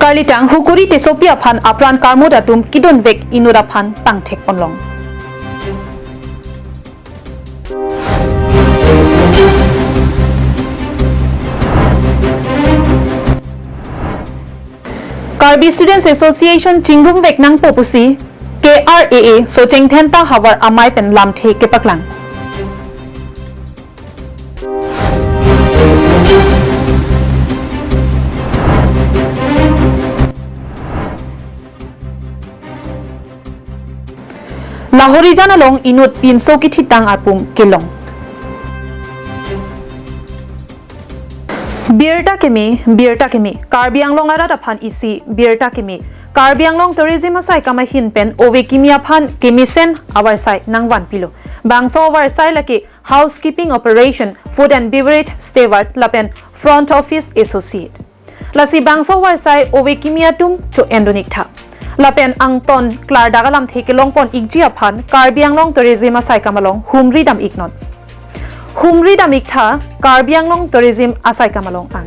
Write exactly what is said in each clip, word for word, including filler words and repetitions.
Karlitang Hukuri Tissopi aphan apran karmut atum kidunvek inut aphan pangthek ponlong. Karbi Students Association chingrumvek nangpo pusi K R A A Socheng Dhenta havar amei pen lamthe kepaklang. Lahorijan along inut pinso kithitang apum kelong. Birta keme, birta keme, Karbi Anglong arat aphan isi birta keme. Karbi Anglong Tourism asaikam ahin pen ove kimi aphan kemesen avarsai nangvanpilo. Bangso avarsai lake Housekeeping Operation, Food and Beverage Steward lapen Front Office Associate. Lasi bangso avarsai ove kimi atum cho-endun iktha. Lapen angton klardak alamthe kelongpon ikji aphan Karbi Anglong Tourism asaikam along humri dam iknon. Humri dam iktha Karbi Anglong Tourism asaikam along an.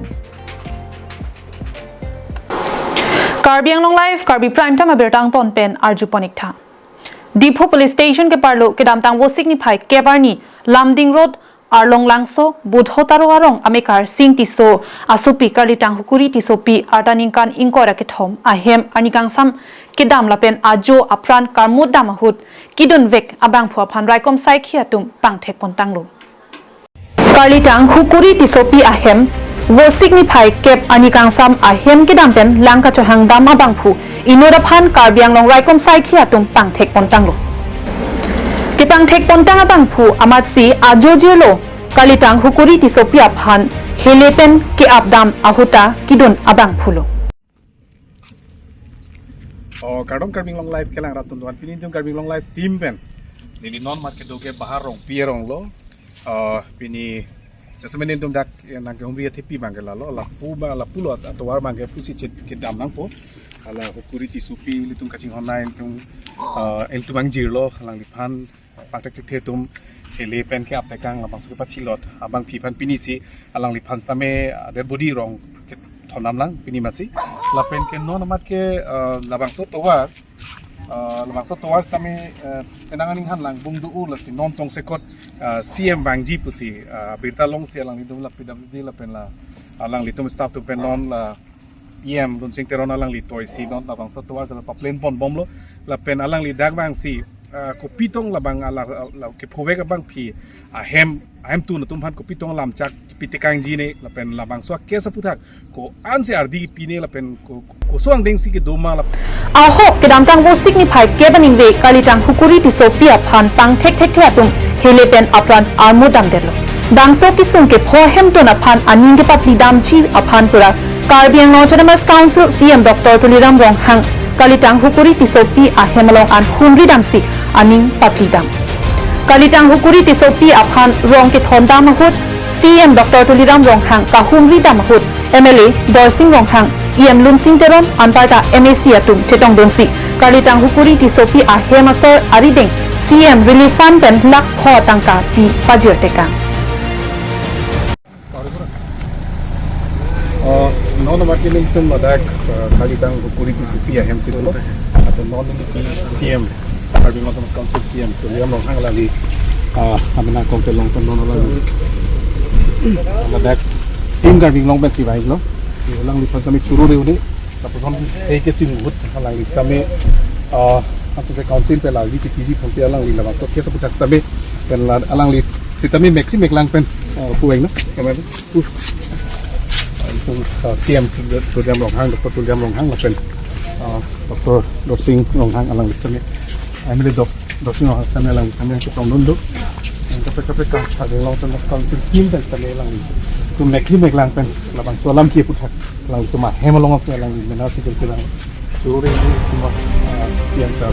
Karbi Anglong Live, Karbi Prime Time abirta angton pen arjupon iktha. Diphu Police Station keparlo kedamtang Vosik niphai kep arni Lumding Road, Arlong Langso, Budho Taro arong amekar Sing Tisso asopi Karlitang Hukuri Tissopi arta ningkan ingkoi ra kethom ahem arni kangsam kedam lapen ajo apran karmut dam ahut kidunvek abangphu aphan raikom saikhi atum pangthek pontanglo. Karlitang Hukuri Tissopi ahem, Vosik niphai kep arni kangsam ahem kedam pen lang kachohang dam abangphu inut aphan Karbi Anglong raikom saikhi atum pangthek pontanglo. Kepangthek pontang abangphu amatsi ajo jirlo Karlitang Hukuri Tissopi aphan hele pen ke-ap dam ahut ta kidun abangphulo. Oh, kardom Karbi Anglong Live kelang rat atum, pini itum Karbi Anglong Live team pen neli non market doke Bahar Rongpi arong lo. Oh, pini jasemet itum dak, eh, nangkehumri athepi abangke lalo, lapu ma, lapulo atovar abangke pusi chet kedam nangpo. Hala Hukuri Tissopi ilitum kachinghon nai itum, eh, ilitum angjirlo, alangliphan pangthekthekthe atum hele pen ke-ap tekang, labangso kepathilot abangphi aphan pinisi alangliphan sitame, ah, dead body rong kethondam lang pini masi. Lapen ke non amat ke, ah, labangso tovar, ah, labangso tovar sitame, ah, penang aninghan lang bung do-o lasi non tongsekot, ah, C M vangji pusi, ah, birta longsi alanglitum la P W D lapen la alanglitum staff atum pen non la E M Lunsing Teron alangli toisi non labangso tovar sala paplain ponbomlo. Lapen alangli dak vangsi, ah, kopi tong labang ala, ala kephovek abangphi ahem, ahemtun atum aphan kopi tong lamchak pi tekangji ne lapen labangso a-case aputhak ko-ansi ardi pine lapen ko, ko, koso angdengsi kedo ma lap- Ahok kedamtang Vosik niphai kep aningve Karlitang Hukuri Tissopi aphan pangthekthekthe atum hele pen apran armut damdetlo. Bangso kesung kepho ahemtun aphan aning kepapli damji aphan pura Karbi Anglong Autonomous Council C M Doctor Tuliram Ronghang Karlitang Hukuri Tissopi ahem along an humri damsi aning papli dam. Karlitang Hukuri Tissopi aphan rong kethondam ahut C M Doctor Tuliram Ronghang kahumri dam ahut M L A Dorsing Ronghang, E M Lunsing Teron anparta M A C atum chetongdunsi Karlitang Hukuri Tissopi ahem asor arideng C M Relief Fund pen lakh pho tangka pi pajir tekang. Oh, non amat ke nelitum ladak, eh, Karlitang Hukuri Tissopi ahemsi dolo. Atau non neli C M, Karbi Anglong Autonomous Council C M, Tuliram Ronghang alangli, ah, amena kongke long pen non alangli ladak team Karbi Anglong pensi vanglo. Alangliphan kami churu re ude. Lapuson he ke si muhut alangli sitame, ah, anso se council pen la V G P G aphansi alangli labangso case aputhak sitame pen la alangli sitame mekri meklang pen, ah, pueng no. Kami, uh, ah, C M Tuliram Ronghang, Doctor Tuliram Ronghang lapen, ah, Doctor Dorsing Ronghang alangli sitame, M L A Dor-, Dorsing Ronghang sitame alangli sitame chetongdun do. Kaprek kaprek ka Karbi Anglong Autonomous Council team pen sitame alangli tu mekri meklang pen labangso alam ke aputhak alangtum ahem along aphi alangli mena si kelang. Churu re ude, ah, C M sir.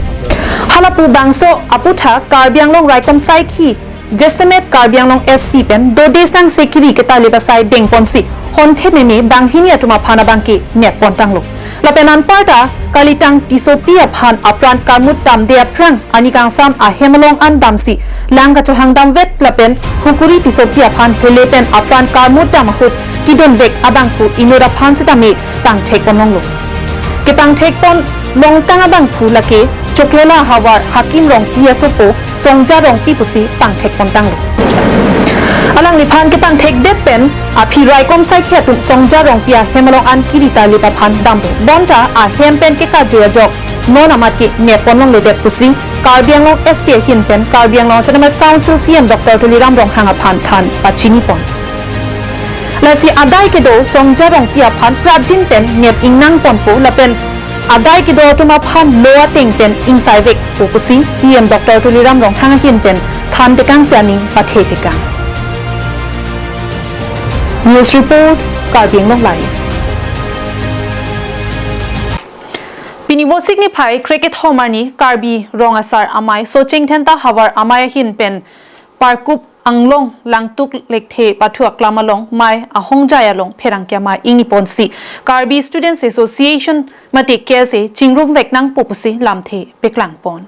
Halapu bangso aputhak Karbi Anglong raikom saikhi jasemet Karbi Anglong S P pen dode sangse kiri ketalip asai dengponsi honthe meme banghini atum aphan abangke nep pontanglo. Lapen anparta Karlitang Tissopi aphan apran karmut damde aphrang arni kangsam ahem along an damsi lang kachohang damvet lapen Hukuri Tissopi aphan hele pen apran karmut dam ahut kidunvek abangphu inut aphan sitame pangthek ponlonglo. pangthekpon longtang abangphu lake Chokihola havar Hakim Rongpi asopo Songja Rongpi pusi pangthekpontanglo. Alangliphan kepangthekdet pen aphi raikom saikhi atum Songja Rongpi ahem along an kiri tarlip aphan damlo. Bonta ahem pen kekajoi ajok non amat ke nepponlongledet pusi Karbi Anglong S P ahin pen Karbi Anglong Autonomous Council C E M Doctor Tuliram Ronghang aphan than pachinipon. Lasi adai kedo Songja Rongpi aphan prapjin pen nep ingnangponpo lapen adai kedo atum aphan lo ateng pen ingsaivekpo pusi C E M Doctor Tuliram Ronghang ahin pen than tekangsi aning pathe tekang. News report, Karbi Anglong Live. Pini Vosik niphai krekethom arni Karbi Rong Asar Amei Socheng Dhenta havar amei ahin pen Parkup Anglong Langtuk Lekthe pathu aklam along mei ahongjai along pherangke amei ingniponsi Karbi Students Association mate K S A chingrumveknangpo pusi lamthe paklangpon.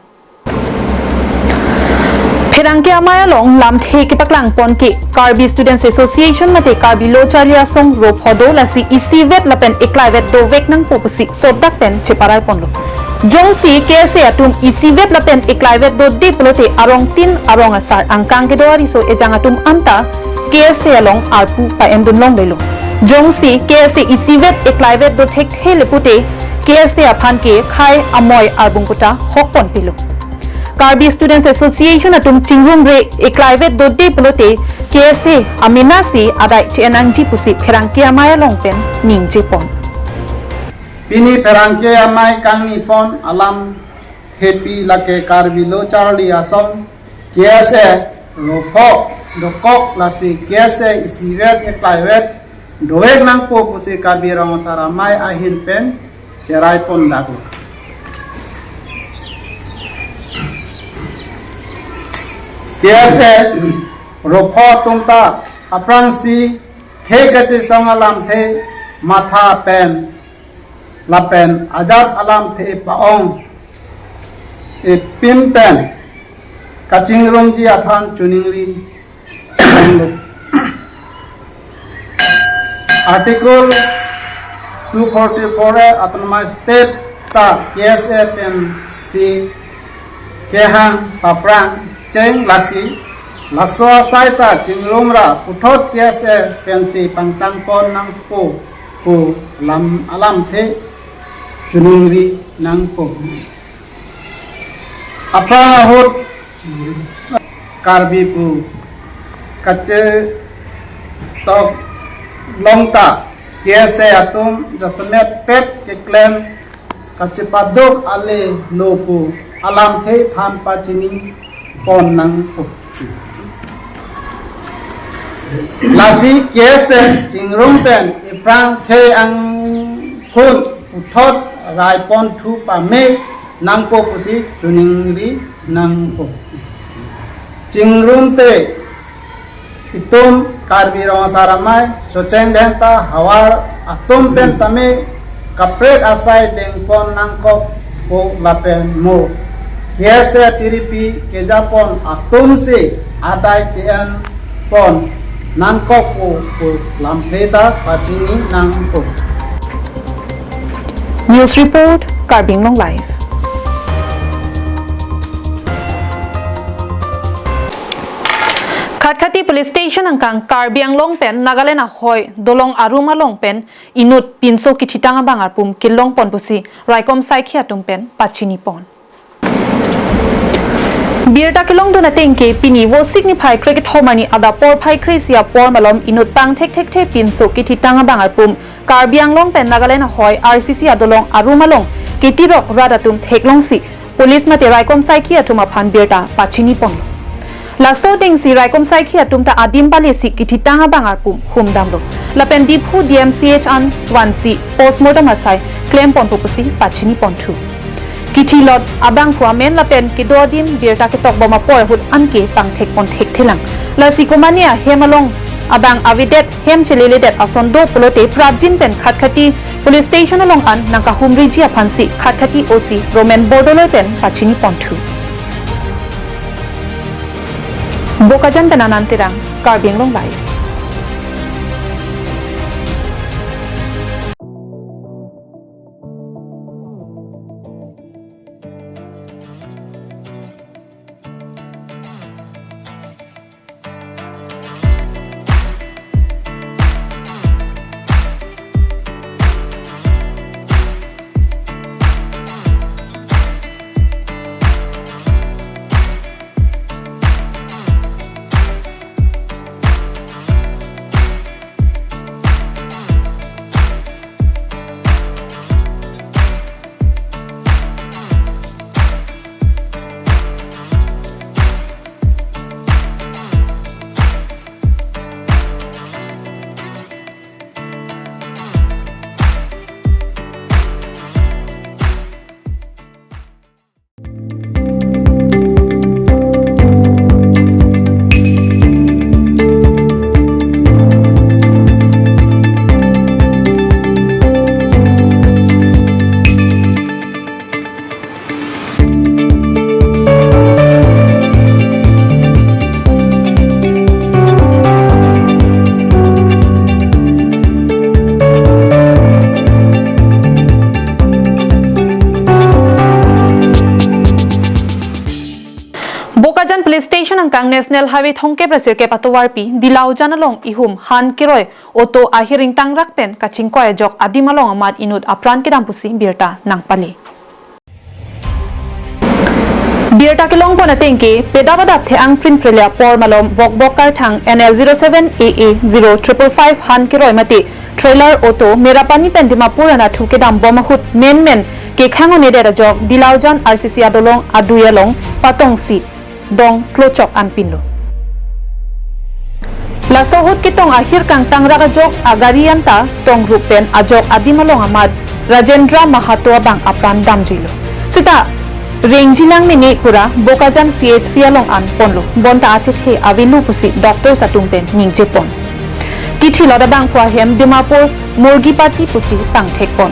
Pherangke amei along lamthe kepaklangpon ke Karbi Students Association mate Karbi Lo Charli Asong ro pho do, lasi isivet lapen eklaivet doveknangpo pusi sodak pen cheparaiponlo. Jongsi K S A atum isivet lapen eklaivet dode pulote arongtin arong asar angkang kedo ariso ejang atum anta K S A along arpu pa-endunlonglelo. Jongsi K S A isivet eklaivet do thekthe le pute K S A aphan ke khei amei arbung kuta hokponpilo. Karbi Students Association atum chingrumre eklaivet dode pulote K S A amenasi adai che-en nangji pusi pherangke amei along pen ningjepon. Pini pherangke amei kangnipon alamthepi lake Karbi Lo Charli Asong K S A ro pho dokok, lasi K S A isivet eklaivet doveknangpo pusi Karbi Rong Asar Amei ahin pen cheraipondaklo. K S A ro pho atum ta aphrangsi khei kachesong alamthe matha pen lapen ajat alamthe pa-ong ipin pen kachingrumji aphan choningri. Article two forty-four A Autonomous State ta K S A pensi kehang paphrang cheng, lasi laso asai ta chingrumra puthot K S A pensi pangtangpon nangpo pu lam alamthe choningri nangpo. Aphrang ahut Karbi pu kachetok longta K S A atum jasemet pet keklem kachepaduk ale lo pu alamthe than pachinipon nangpo. Lasi K S A chingrum pen iphrang khei angkhun puthot raiponthu pame nangpo pusi choningri nangpo. Chingrumte itum Karbi Rong Asar Amei Socheng Dhenta havar atum pen tame kaprek asai dengpon nangkokpo lapen mo K S A tiripi kejapon atumsi adai che-enpon nangkokpo pu lamthe ta pachini nangpo. News report, Karbi Anglong Live. Khatkhati Police Station angkang Karbi Anglong pen Nagaland ahoi dolong arum along pen inut pinso kithitang abang arpum kelongpon pusi raikom saikhi atum pen pachinipon. Birta kelongdun ateng ke pini Vosik niphai krekethom arni adap porphai kre-isi apor malom inut pangthekthekthe pinso kithitang abang arpum Karbi Anglong pen Nagaland ahoi R C C adolong arum along ketirok rat atum theklongsi police mate raikom saikhi atum aphan birta pachinipon. Laso atengsi raikom saikhi atum ta adim palesi kithitang abang arpum humdamlo. Lapen Diphu D M C H an vansi postmortem asai klemponpo pusi pachiniponthu. Kithilot abangphu amen lapen kedo adim birta ketokbom apor ahut anke pangthekpon thekthelang. Lasi komane ahem along abang avedet hem cheleledet ason do pulote prapjin pen Khatkhati Police Station along an nangkahumriji aphansi Khatkhati O C Roman Bordoloi pen pachiniponthu. Bokajan pen Anand Terang, Karbi Anglong Live. Station angkang National Highway thomkep ra sirkep atovarpi Dilaujan along ihum han keroi auto ahir ingtangrak pen kachingkoi ajok adim along amat inut apran kedam pusi birta nangpale. Birta kelongpon atengke, pedap adap the-ang prinprele apor malom Bokbok Karthang N L zero seven A A zero triple five han keroi mate trailer auto Merapani pen Dimapur anatthu kedambom ahut menmen kekhang onedet ajok Dilaujan R C C adolong adui along patongsi dong klochok anpinlo. Laso ahut ketong ahir kangtangrak ajok agari anta tongrup pen ajok adim along amat Rajendra Mahato abang apran damjuilo. Seta rengjilang mene pura Bokajan C H C along anponlo. Bonta achethe avelo pusi doctors atum pen ningjepon. Kithi lodabang phu ahem Dimapur Murgipati pusi pangthekpon.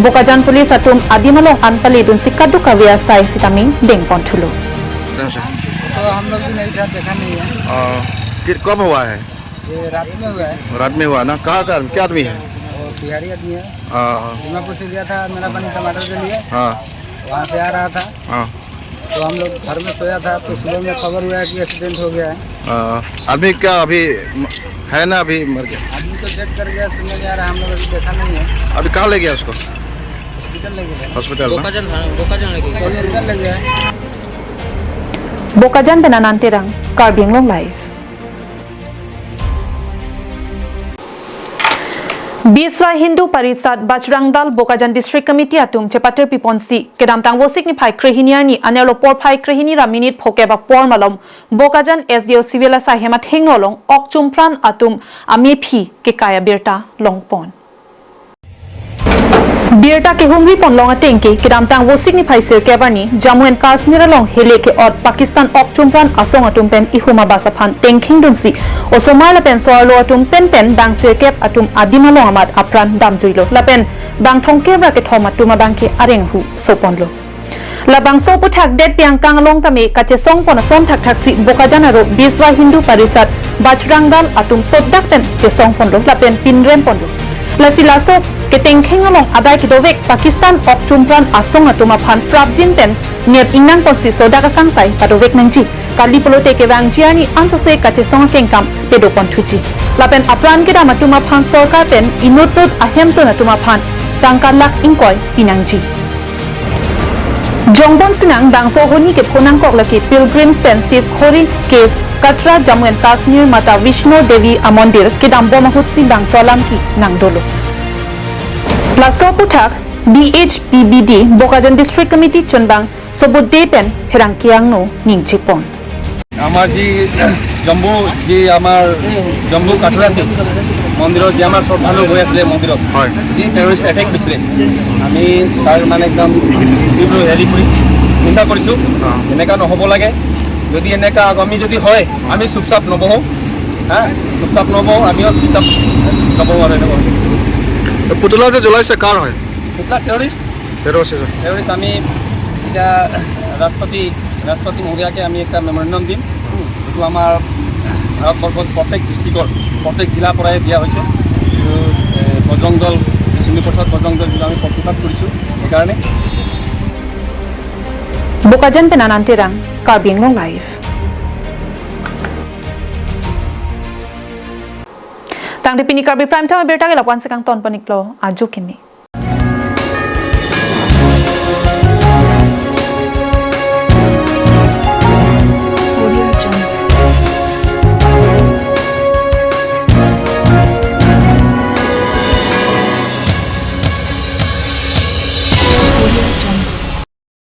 Bokajan police atum adim along anpaledunsi kadokave asai sitame dengponthulo. तो हम लोग भी नहीं था, देखा नहीं है। आ, कि-, कब हुआ है? ये रात में हुआ है। रात में हुआ ना? कहाँ का आदमी? क्या आदमी है? वो बिहारी आदमी है। हाँ, हाँ। दीमापुर से गया था मेरा पानी टमाटर के लिए। हाँ। वहाँ से आ रहा था। हाँ। तो हम लोग घर में सोया था, तो सुबह में खबर हुआ कि एक्सीडेंट हो गया है। हाँ। आदमी क्या अभी म-, है ना, अभी मर गया? आदमी तो डेथ कर गया, सुनने में आ रहा है, हम लोग अभी देखा नहीं है। अभी कहाँ ले गया उसको? हॉस्पिटल ले गया। हॉस्पिटल ना? बोकाजन थाना, बोकाजन ले गया। हॉस्पिटल ले गया। Bokajan pen Ananterang, Karbi Anglong Live. Biswa Hindu Parishad Bajrang Dal Bokajan District Committee atum chepatir piponsi kedamtang Vosik niphai krehini arni anerlo porphai krehini ra minute phokep apor malom Bokajan S D O Civil asai hem athengno along ok chumpran atum amephi kekai abirta longpon. Birta kehumri ponlong atengke, kedamtang Vosik niphai sirkep arni Jammu and Kashmir along hele ke-ot Pakistan ok chumpran asong atum pen ihum abas aphan tengkhingdunsi osomar lapen so-arlo atum penpen bang sirkep atum adim along amat apran damjuilo lapen bang thomkep ra kethom atum abangke areng ahu soponlo. Labangso aputhak detpi angkang along tame kachesongpon ason thakthaksi Bokajan aro Biswa Hindu Parishad Bajrang Dal atum sotdak pen chesongponlo lapen pinremponlo. Lasi laso ketengkheng along adai kedovek Pakistan ok chumpran asong atum aphan prapjin pen nep ingnangponsi sodak akangsai padovek nangji. Kali pulote kevangji arni ansose kachesong akengkam padoponthuji. Lapen apran kedam atum aphan sorkar pen inut inut ahemtun atum aphan tangka lakh ingkoi pinangji. Jongbon sinang bangso ahoni kepho nangkok lake pilgrims pen Shiv Khori Cave, Katra, Jammu and Kashmir Mata Vaishno Devi amondir kedambom ahutsi bangso alam kenangdolo. Laso aputhak B H P B D Bokajan District Committee chunbang Sobut Dey pen pherangke angno ningjepon. আমাৰ যি জম্মু, যি আমাৰ জম্মু কাঠোৰাতে মন্দিৰত যি আমাৰ শ্ৰদ্ধালু গৈ আছিলে মন্দিৰত, হয়। যি টেৰৰিষ্ট এটেক হৈছিলে, আমি তাৰ মানে একদম তীব্ৰ হেৰি কৰি নিন্দা কৰিছোঁ। অ। এনেকা নহ'ব লাগে। যদি এনেকা আগামী যদি হয়, আমি চুপচাপ নবহোঁ, হা, চুপচাপ নবহোঁ, আমিও চুপচাপ নবহোঁ আৰু এনেকুৱা। পুতলা যে জ্বলাইছে কাৰ হয়? পুতলা টেৰৰিষ্ট। টেৰৰিষ্ট এজন। টেৰৰিষ্ট আমি এতিয়া ৰাষ্ট্ৰপতি, ৰাষ্ট্ৰপতি মহোদয়াকে আমি এটা মেমৰেণ্ডাম দিম। এইটো আমাৰ ভাৰতবৰ্ষত প্ৰত্যেক ডিষ্ট্ৰিক্টৰ, প্ৰত্যেক জিলাৰ পৰাই দিয়া হৈছে। এইটো, এ, বজৰং দল, বিষ্ণুপ্ৰসাদ বজৰং দল বুলি আমি প্ৰতিবাদ কৰিছোঁ। সেইকাৰণে Bokajan pen Ananterang, Karbi Anglong Live. Tangte pini Karbi Prime Time abirta ke lapu-an si kangton pon-iklo, ajo kimi.